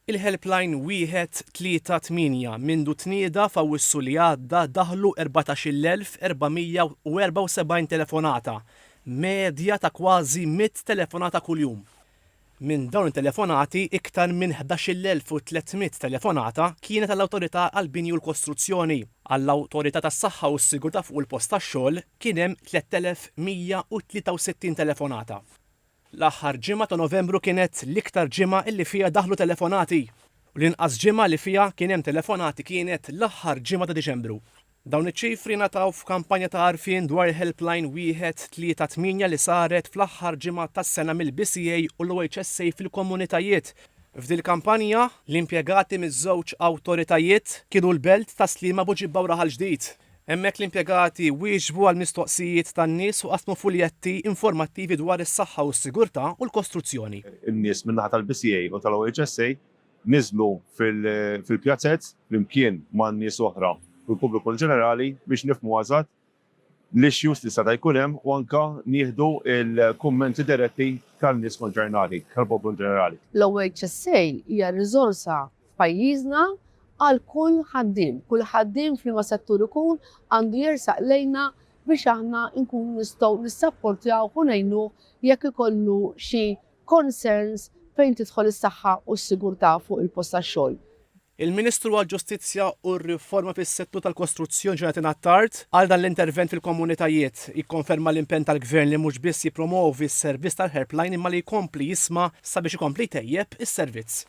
Il-Helpline 138 mindu tnieda f'Awwissu li għadda daħlu 14,474 telefonata, medja ta' kważi 100 telefonata kuljum. Minn dawn it-telefonati, iktar minn 11,300 telefonata kienet għall-Awtorità għall-Bini u l-Kostruzzjoni. Għall-Awtorità tas-Saħħa u s-Sigurtà fuq il-Post tax-Xogħol kien hemm 3,163 telefonata. L-aħħar ġimgħa ta' Novembru kienet l-iktar ġimgħa illi fiha daħlu telefonati u l-inqas ġimgħa li fiha kien hemm telefonati kienet l-aħħar ġimgħa ta' Diċembru. Dawn iċ-ċifri ngħataw f'kampanja ta' għarfien dwar il-Helpline 138 li saret fl-aħħar ġimgħa tas-sena mill-BCA u l-OHSA fil-komunitajiet. F'dil-kampanja, l-impjegati miż-żewġ awtoritajiet kienu l-Belt, Tas-Sliema, Buġibba u Raħal Ġdid. Hemmhekk l-impjegati wieġbu għall-mistoqsijiet tan-nies u qasmu fuljetti informattivi dwar is-saħħa u s-sigurtà u l-kostruzzjoni. In-nies min-naħa tal-BCA u tal-OHSA niżlu fil-pjazez flimkien ma' nies oħra u l-pubbliku in ġenerali biex nifhmu eżatt l-issues li seta' jkun hemm u anke nieħdu l-kummenti diretti tan-nies konċernati, tal-poplu in ġenerali. L-OHSA hija riżorsa f'pajjiżna għal kull ħaddiem. Kull ħaddiem f'liema settur ikun għandu jersaq lejna biex aħna nkunu nistgħu nissapportjawh u ngħinuh jekk ikollu xi concerns fejn tidħol is-saħħa u s-sigurtà fuq il-post tax-xogħol. Il-Ministru għall-Ġustizzja u r-Riforma fis-Settur tal-Kostruzzjoni Jonathan Attard qal dan l-intervent fil-komunitajiet jikkonferma l-impenn tal-Gvern li mhux biss jippromovi s-servizz tal-helpline imma li jkompli jisma' sabiex ikompli jtejjeb is-servizz.